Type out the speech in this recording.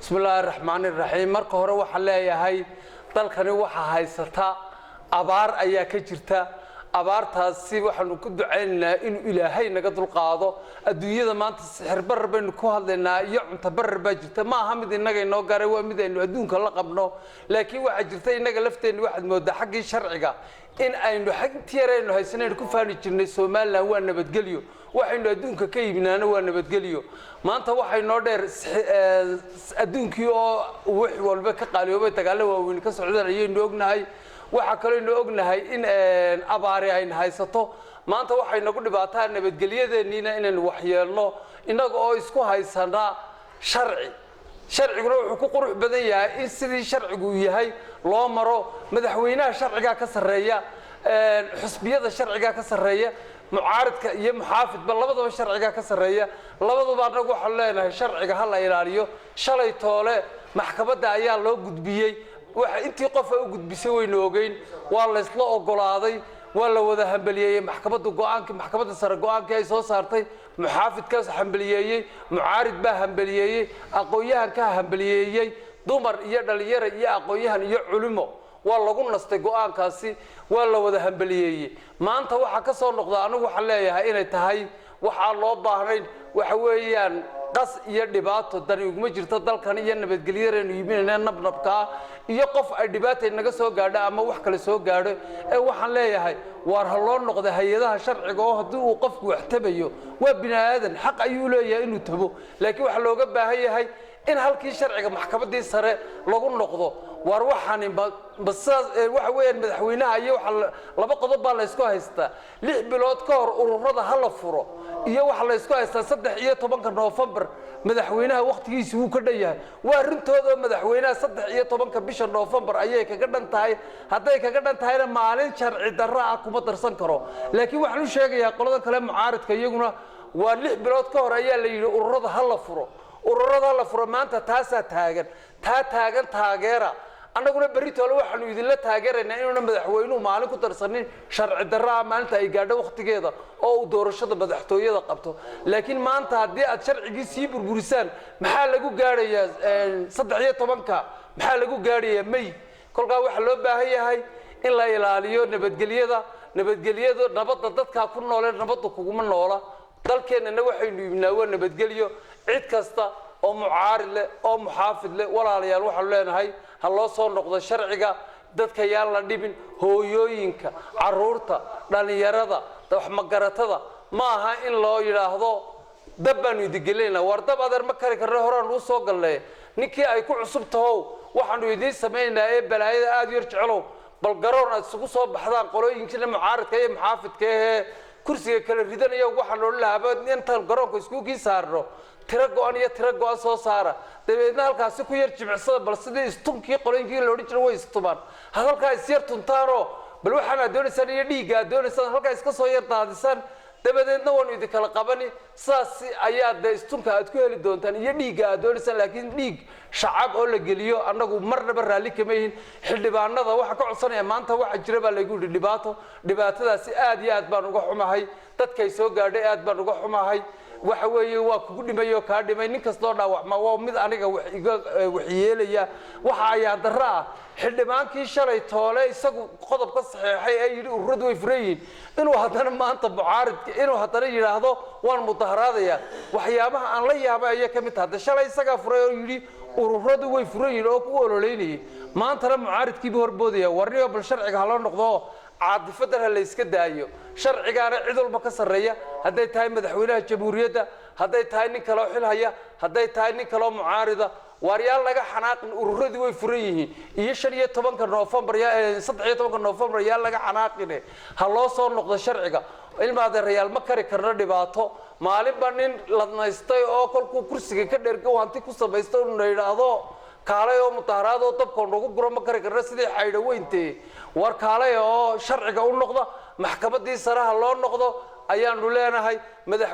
Bismillaahi raxmaani raxiim. Marka hore waxaan leeyahay, dalkani waxaa haysata abaar ayaa ka jirta. Abaartaasi waxaanu ku ducaynaynaa inuu Ilaahay naga dulqaado. Adduunyada maanta sixir barar baynu ku hadlaynaa iyo cunto barar baa jirta. Ma aha mid innaga inoo garay, waa mid aynu adduunka la qabno. Laakiin waxaa jirta, innaga lafteenni waxaad moodaa xaggii sharciga in aynu intii yar aynu haysanaynu ku faani jirnay. Somaliland waa nabadgelyo, waxaynu adduunka ka iibnaana waa nabadgelyo. Maanta waxay noo dheer adduunkii oo wax walba ka qaaliyoobay, dagaalo waaweyn ka socdaan ayaynu ognahay. Waxaa kalooynu ognahay in abaari ayna haysato. Maanta waxay nagu dhibaataa nabadgelyadeenniina inaynu waxyeelno, innaga oo isku haysanaa sharci. Sharciguna wuxuu ku qurux badan yahay in sidii sharcigu yahay loo maro. Madaxweynaha sharcigaa ka sarreeya, xusbiyada sharcigaa ka sarreeya, mucaaridka iyo muxaafidba labadaba sharcigaa ka sarreeya. Labaduba annagu waxaanu leenahay, sharciga ha la ilaaliyo. Shalay toole maxkamadda ayaa loo gudbiyey. Waxa intii qofa u gudbisay waynu ogeyn, waa laysla ogolaaday, waa la wada hambaliyeeyey. Maxkamadda go-aankii, maxkamadda sare go-aankii ay soo saartay, muxaafidkaas hambaliyeeyey, mucaarid baa hambaliyeeyey, aqoon-yahankaa hambaliyeeyey, dumar iyo dhalinyaro iyo aqoon-yahan iyo culimo. Waa lagu nastay go-aankaasi, waa la wada hambaliyeeyey. Maanta waxaa ka soo noqda, anigu waxaan leeyahay inay tahay waxaa loo baahnayn. Waxa weeyaan, qas iyo dhibaato dani uguma jirto dalkan iyo nabadgelyadaynu iibinayna nabnabkaa iyo qof ay dhibaata naga soo gaadho ama wax kale soo gaadho. Ee waxaan leeyahay, waar ha loo noqda hay-adaha sharciga, oo haddii uu qofku wax tabayo, waa bini aadan, xaq ayuu leeyahay inuu tabo. Laakiin waxaa looga baahan yahay in halkii sharciga, maxkamaddii sare lagu noqdo. Waar waxaani ma sidaas waxa weeyaan, madaxweynaha iyo waxa laba qodob baa laysku haystaa: 6 bilood ka hor ururada ha la furo, iyo waxa laysku haystaa 13-ka Noofembar madaxweynaha wakhtigiisi wuu ka dhan yahay. Waa arrintooda oo madaxweynaha 13-ka bisha Noofembar ayay kaga dhan tahay. Hadday kaga dhan tahayna, maalin sharci darro ah kuma darsan karo. Laakiin waxaan u sheegayaa qolada kale mucaaridka, iyaguna waa 6 bilood ka hor ayaa la yidhi ururada ha la furo, ururada ha la furo. Maanta taasaa taagan, taa taagan taageera. Annaguna berritoole waxaanu idinla taageeraynaa inuuna madaxweynuhu maalin ku darsanin sharci darraa maalinta ay gaadho wakhtigeeda oo uu doorashada madaxtooyada qabto. Laakiin maanta haddii aad sharcigii sii burburisaan, maxaa lagu gaadhayaa 13-ka? Maxaa lagu gaadhayaa May? Kolkaa waxaa loo baahan yahay in la ilaaliyo nabadgelyada. Nabadgelyadu, nabadda dadkaa ku noole, nabadda kuguma noola. Dalkeennana waxaynu iibnaa waa nabadgelyo. Cid kasta oo mucaarid leh oo muxaafid leh, walaalayaal, waxaanu leenahay, ha loo soo noqdo sharciga. Dadka yaan la dhibin, hooyooyinka, caruurta, dhallinyarada, waxmagaratada. Ma aha in loo yidhaahdo dab baanu idigelinayna. War dab, adeer, ma kari karno, horaan uu soo galnay. Ninkii ay ku cusub tahow, waxaanu idiin samaynaynaa ee balaayada aada u yar jecelow, bal garoon aad isugu soo baxdaan, qolooyinkiina mucaaridka iyo muxaafidka ahee kursiga kala ridanaya, waxaan odhan lahaaba intaan garoonka iskuukii saarno, tiro go-an iyo tiro go-an soo saara, dabeedna halkaasi ku yar jimicsada. Bal sidii istunkii qolooyinkii la odhan jiray way istumaan, had halkaa isyar tuntaanoo bal waxaan aad doonaysaan iyo dhiigga aad doonaysaan halkaa iska soo yar daadisaan, dabadeedna waanu idinkala qabani. Sidaas ayaa dee istunka aad ku heli doontaan iyo dhiigga aad doonaysaan. Laakiin dhiig shacab oo la geliyo annagu marnaba raalli kama yihin. Xildhibaanada waxaan ka codsanaya, maanta waxa jira baa laygu yidhi dhibaato. Dhibaatadaasi aad iyo aad baan uga xumahay, dadkay soo gaadhay aad baan uga xumahay. Waxa weeye, waa kugu dhimay oo kaa dhimay. Nin kastoo dhaawacma waa mid aniga wax iga waxyeelaya. Waxa ayaa darro ah, xildhibaankii shalay toole isagu qodob ka saxeexay ee yidhi ururadu way furan yihiin, inuu haddana maanta mucaaridka, inuu haddana yidhaahdo waan mudaharaadaya. Waxyaabaha aan la yaabay ayay ka mid tahay. Hadda shalay isagaa furay oo yidhi ururadu way furan yihiin oo ku ololeynayay, maantana mucaaridkiibuu horboodaya. Warniyo, bal sharciga hala noqdo, caadifadan ha la iska daayo. Sharcigaana cid walba ka sarreeya, hadday tahay madaxweynaha jamhuuriyadda, hadday tahay nin kaloo xil haya, hadday tahay nin kaloo mucaarida. Waar yaan laga xanaaqin ururadii way furan yihiin iyo 15-ka Noofembar, 13-ka Noofembar yaan laga xanaaqine, ha loo soo noqdo sharciga. Ilma adeerayaal, ma kari karno dhibaato. Maalinba nin ladnaystay oo kolkuu kursiga ka dhergo hanti ku samaysto na yidhaahdo kaalay oo mudaharaad oo dabka nagu guro, ma kari karno sidii xaydho weyntee. War kaalay oo sharciga u noqda, maxkamaddii saraha loo noqdo ayaanu leenahay. Madax